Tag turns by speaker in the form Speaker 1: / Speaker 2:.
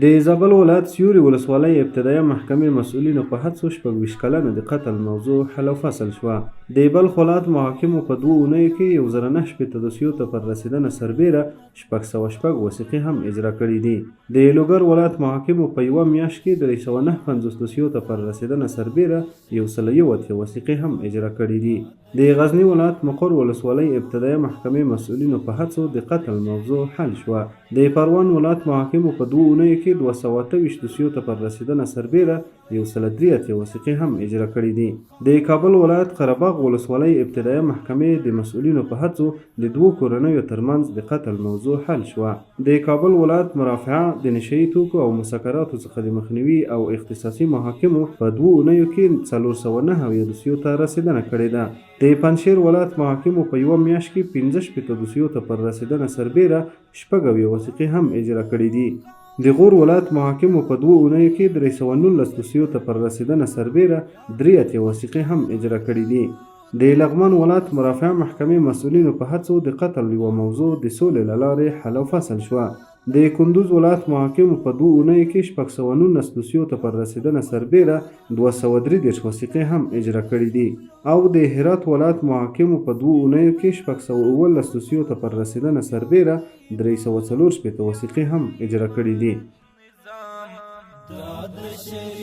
Speaker 1: د زابل ولایت سیوري ولسوالۍ ابتدایه محکمې مسؤلینو په هڅو 26 کلنه د قتل موضوع حل او فصل شوه. د بلخ ولایت محاکمو په 2 اونیو کې 1069 دوسیو ته پر رسېدنه سربېره 606 وثیقې هم اجرا کړې دي. د لوګر ولایت محاکمو په یوه میاشت کې 359 دوسیو ته پر رسېدنه سربېره 181 وثیقې هم اجرا کړې دي. د غزني ولایت مقر ولسوالۍ ابتدایه محکمې مسؤلینو په هڅو د قتل موضوع حل شوه. د پروان ولایت محاکمو په 2 اونیو کې 228 دوسیو ته پر رسېدنه سربېره 183 وثیقې هم اجرا کړې دي. د کابل ولایت قرهباغ ولسوالۍ ابتدایه محکمې د مسؤلینو په هڅو د 2 کورنیو ترمنځ د قتل موضوع حل شوه. د کابل ولایت مرافعه د نشه یي توکو او مسکراتو څخه د مخنیوي او اختصاصي محاکمو په 2 اونیو کې 479 دوسیو ته رسېدنه کړې ده. د پنجشېر ولایت محاکمو په یوه میاشت کې 65 دوسیو ته پر رسېدنه سربېره 76 وثیقې هم اجرا کړې دي. د غور ولایت محاکمو په 2 اونیو کې 319 دوسیو ته پر رسېدنه سربېره 83 وثیقې هم اجرا کړې دي. د لغمان ولایت مرافعه محکمې مسؤلینو په هڅو د قتل یوه موضوع د سولې له لارې حل او فصل شوه. د کندوز ولایت محاکمو په 2 اونیو کې 619 دوسیو ته پر رسېدنه سربېره 233 وثیقې هم اجرا کړې دي او د هرات ولایت محاکمو په 2 اونیو کې 617 دوسیو ته پر رسېدنه سربېره 364 وثیقې هم اجرا کړې دي.
Speaker 2: دا د شریعت